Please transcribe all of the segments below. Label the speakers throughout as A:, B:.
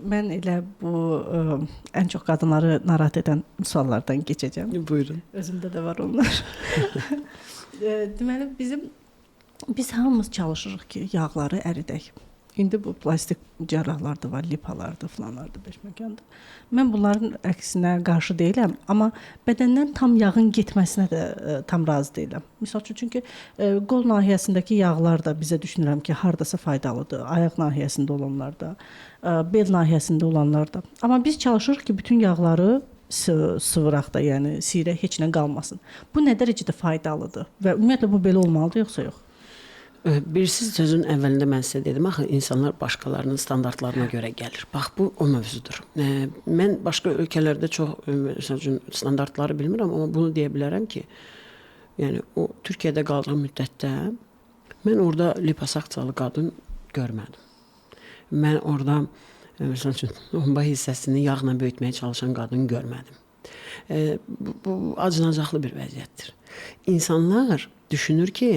A: Mən elə bu ən çox qadınları narahat edən suallardan keçəcəm.
B: Buyurun.
A: Özümdə də var onlar. Deməli biz hamımız çalışırıq ki, yağları əridək. İndi bu plastik cərrahlar da var, lipalar da, filanlar da, beşməkandır. Mən bunların əksinə qarşı deyiləm, amma bədəndən tam yağın getməsinə də tam razı deyiləm. Misal üçün, çünki qol nahiyəsindəki yağlar da bizə düşünürəm ki, hardasa faydalıdır. Ayaq nahiyəsində olanlar da, bel nahiyəsində olanlar da. Amma biz çalışırıq ki, bütün yağları sıvıraq da, yəni siyirək heç nə qalmasın. Bu nə dərəcədə faydalıdır və ümumiyyətlə bu belə olmalıdır yoxsa yox?
B: Bilirsiniz, sözün əvvəlində mən sizə dedim, axı insanlar başqalarının standartlarına görə gəlir. Bax, bu o mövzudur. Mən başqa ölkələrdə çox, məsəl üçün, standartları bilmirəm, amma bunu deyə bilərəm ki, yəni o Türkiyədə qaldığım müddətdə mən orada liposaksiyalı qadın görmədim. Mən orada, məsəl üçün, omba hissəsini yağla böyütməyə çalışan qadın görmədim. Bu acınacaqlı bir vəziyyətdir. İnsanlar düşünür ki,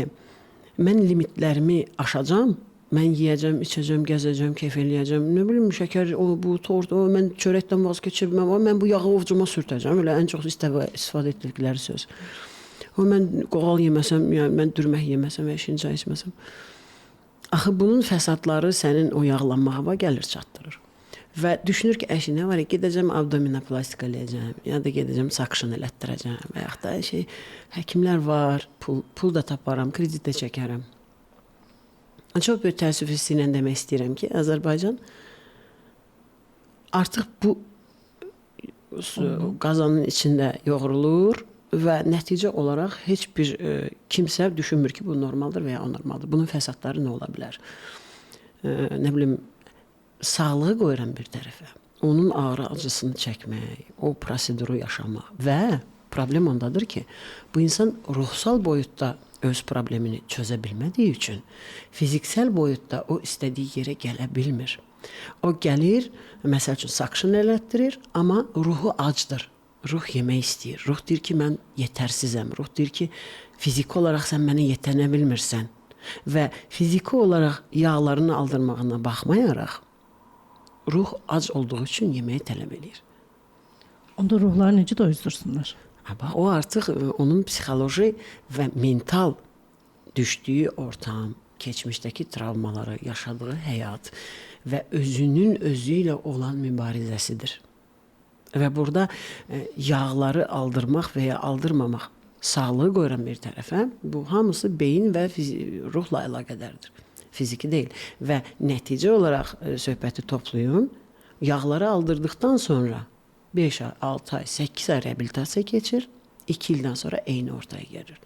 B: mən limitlərimi aşacam, mən yeyəcəm, içəcəm, gəzəcəm, keyf eləyəcəm, nə bilim, şəkər, o, bu, tort, o, mən çörəkdən vazkeçirməm, o, mən bu yağı ovcuma sürtəcəm, elə ən çox istifadə etdikləri söz. O, mən qoğal yeməsəm, yəni mən dürmək yeməsəm və şin çay içməsəm. Axı, bunun fəsadları sənin o yağlanmağa gəlir, çatdırır. Və düşünür ki, əşi, nə var, gedəcəm abdominoplastika eləyəcəm, ya da gedəcəm sakşın elətdirəcəm və yaxud da şey, həkimlər var, pul da taparam, kredit də çəkərəm. Çox böyük təəssüf hissi ilə demək istəyirəm ki, Azərbaycan artıq bu qazanın içində yoğrulur və nəticə olaraq heç bir kimsə düşünmür ki, bu normaldır və ya anormaldır. Bunun fəsadları nə ola bilər? Nə bilim, sağlığı qoyuram bir tərəfə. Onun ağrı acısını çəkmək, o proseduru yaşamaq və problem ondadır ki, bu insan ruhsal boyutda öz problemini çözə bilmədiyi üçün fiziksel boyutda o istədiyi yerə gələ bilmir. O gəlir, məsəl üçün, sakşın elətdirir, amma ruhu acdır. Ruh yemək istəyir. Ruh deyir ki, mən yetərsizəm. Ruh deyir ki, fiziki olaraq sən mənə yetənə bilmirsən. Və fiziki olaraq yağlarını aldırmağına baxmayaraq, ruh ac olduğu üçün yeməyi tələb eləyir.
A: Onda ruhları necə doyuzdursunlar?
B: Bax, o artıq onun psixoloji və mental düşdüyü ortam, keçmişdəki travmaları, yaşadığı həyat və özünün özü ilə olan mübarizəsidir. Və burada yağları aldırmaq və ya aldırmamaq, sağlığı qoyuram bir tərəfə, bu hamısı beyin və ruhla əlaqədardır. Fiziki deyil. Və nəticə olaraq söhbəti toplayım, yağları aldırdıqdan sonra 5 ay, 6 ay, 8 ay reabilitasiya keçir, 2 ildən sonra eyni ortaya gəlir,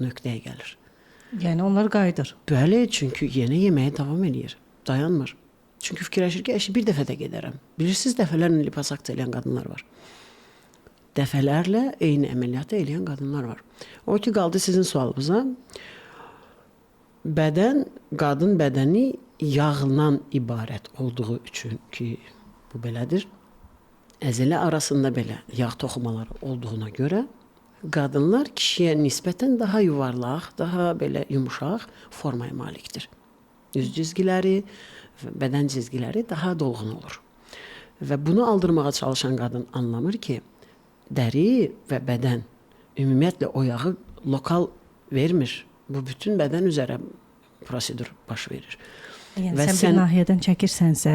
B: nöqtəyə gəlir.
A: Yəni onlar qayıdır.
B: Bəli, çünki yenə yeməyə davam eləyir, dayanmır. Çünki fikirləşir ki, əşi, bir dəfə də gedərəm. Bilirsiniz, dəfələrlə liposaksiya eləyən qadınlar var. Dəfələrlə eyni əməliyyatı eləyən qadınlar var. O ki, qaldı sizin sualınıza. Bədən, qadın bədəni yağla ibarət olduğu üçün ki, bu belədir. Əzələ arasında belə yağ toxumaları olduğuna görə qadınlar kişiyə nisbətən daha yuvarlaq, daha belə yumuşaq formaya malikdir. Üz cizgiləri, bədən cizgiləri daha dolğun olur. Və bunu aldırmağa çalışan qadın anlamır ki, dəri və bədən ümumiyyətlə o yağı lokal vermir. Bu bütün bədən üzərə prosedur baş verir.
A: Yəni və sən bir nahiyədən çəkirsənsə,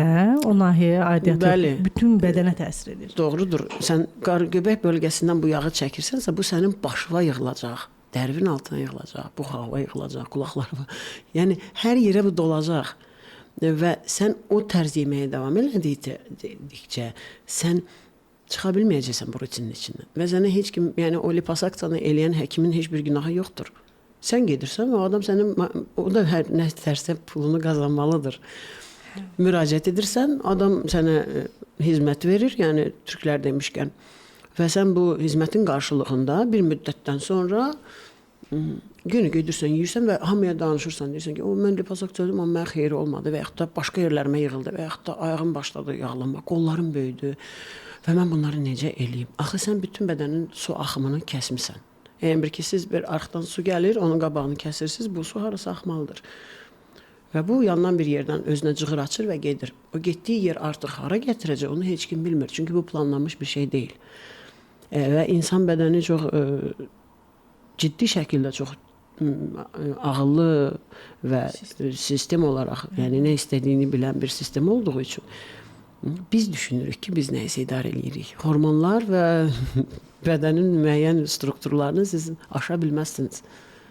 A: o nahiyəyə aidiyyatı
B: bəli,
A: bütün bədənə təsir edir.
B: Doğrudur. Sən göbək bölgəsindən bu yağı çəkirsənsə, bu sənin başına yığılacaq, dərvin altına yığılacaq, buxağa yığılacaq, qulaqlarına. Yəni hər yerə bu dolacaq. Və sən o tərz yeməyə davam elədikcə sən çıxa bilməyəcəksən bu rutinin içindən. Və sənə heç kim, yəni o liposaksiyanı eləyən həkimin heç bir günahı yoxdur. Sən gedirsən, o adam sənin, o da hər nə tərsə pulunu qazanmalıdır. Müraciət edirsən, adam sənə hizmət verir, yəni türklər demişkən. Və sən bu hizmətin qarşılığında bir müddətdən sonra günü gedirsən, yeyirsən və hamıya danışırsan, deyirsən ki, o mən liposaksiya elədim, amma mənə xeyri olmadı və yaxud da başqa yerlərimə yığıldı və yaxud da ayağım başladı yağlanma, qollarım böyüdü və mən bunları necə eləyim? Axı sən bütün bədənin su axımını kəsmisən. Yəni bir ki, siz bir arxdan su gəlir, onun qabağını kəsirsiniz, bu su harasa axmalıdır. Və bu yandan bir yerdən özünə cığır açır və gedir. O getdiyi yer artıq hara gətirəcək, onu heç kim bilmir. Çünki bu planlanmış bir şey deyil. Və insan bədəni çox ciddi şəkildə çox ağıllı və sistem olaraq, yəni nə istədiyini bilən bir sistem olduğu üçün biz düşünürük ki, biz nəyisə idarə eləyirik. Hormonlar və bədənin müəyyən strukturlarını siz aşa bilməzsiniz.